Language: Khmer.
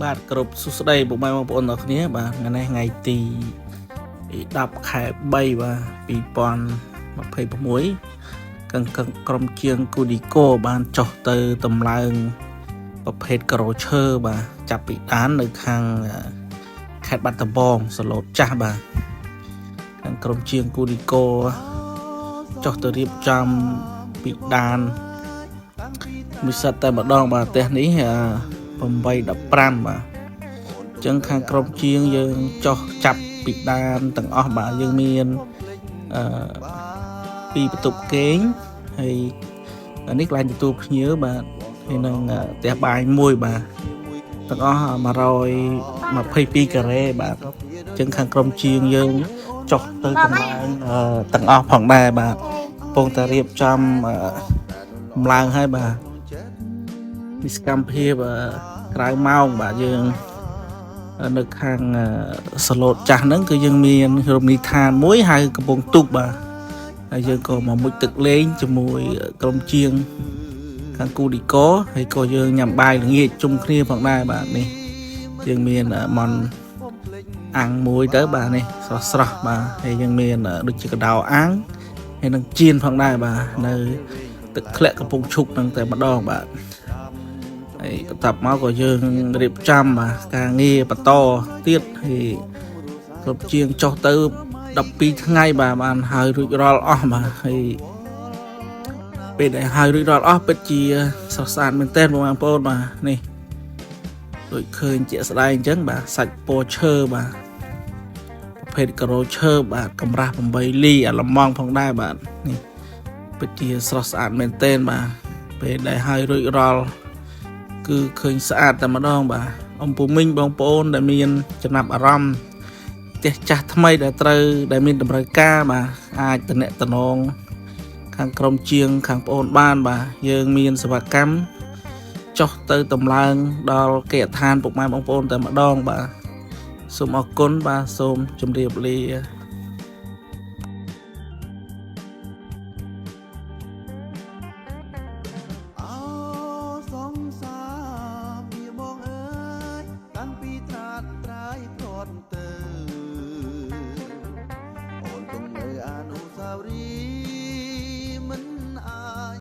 បាទគ្រប់សួស្តីពុកម៉ែបងប្អូនទាំងអស់គ្នាបាទថ្ងៃនេះថ្ងៃទី10ខែ3បាទ2026កឹងកឹងក្រុមជាងគូឌីកូបានចុះទៅតម្លើងប្រភេទការ៉ូឈើបាទចាប់ពីដាននៅខាងខេត្តបាត់ដំបងសឡូតចាស់បាទខាងក្រុមជាងគូឌីកូចុះទៅរៀបចំពីដានមួយសិតតែម្ដងបាទផ្ទះនេះ8 15បាទអញ្ចឹងខាងក្រុមជាងយើងចុះចាប់ពីដានទាំងអស់បាទយើងមានអឺពីរបន្ទប់គេងហើយនេះកន្លែងទទួលភ្ញៀវបាទហើយនឹងផ្ទះបាយមួយបាទទាំងអស់122ការ៉េបាទអញ្ចឹងខាងក្រុមជាងយើងចុះទៅកម្លាំងទាំងអស់ផងដែរបាទកំពុងតែរៀបចំកម្លាំងហើយបាទ វិសកម្មភាពក្រៅម៉ោងបាទយើងនៅខាងសឡូតចាស់ហ្នឹងគឺយើងមានរមណីយដ្ឋានមួយហៅកំពង់ទូកបាទហើយយើងក៏មកមុជទឹកលេងជាមួយក្រុមជាងខាងគូឌីកហើយក៏យើងញ៉ាំបាយល្ងាចជុំគ្នាផងដែរបាទនេះយើងមានមន់អាំងមួយទៅបាទនេះស្រស់ស្រស់បាទហើយយើងមានដូចជាកដោអាំងហើយនឹងចៀនផងដែរបាទនៅទឹកធ្លាក់កំពង់ឈូកហ្នឹងតែម្ដងបាទ ហើយបន្ទាប់មកក៏យើងរៀបចំបាទការងារបន្តទៀតហើយគ្រប់ជាងចុះទៅ12ថ្ងៃបាទបានហើយរួចរាល់អស់បាទហើយពេលដែលហើយរួចរាល់អស់ពិតជាស្រស់ស្អាតមែនទែនបងប្អូនបាទនេះដូចឃើញជាក់ស្ដែងអញ្ចឹងបាទសាច់ពណ៌ឈើបាទប្រភេទការ៉ូឈើបាទកម្រាស់8លីអាឡម៉ង់ផងដែរបាទនេះពិតជាស្រស់ស្អាតមែនទែនបាទពេលដែលហើយរួចរាល់ គឺឃើញស្អាតតែម្ដងបាទអំពូមីងបងប្អូនដែលមានចំណាប់អារម្មណ៍ផ្ទះចាស់ថ្មីដែលត្រូវដែលមានតម្រូវការបាទអាចតំណតំណងខាងក្រុមជាងខាងប្អូនបានបាទយើងមានសេវាកម្មចុះទៅតម្លើងដល់គេហដ្ឋានពុកម៉ែបងប្អូនតែម្ដងបាទសូមអរគុណបាទសូមជម្រាបលា។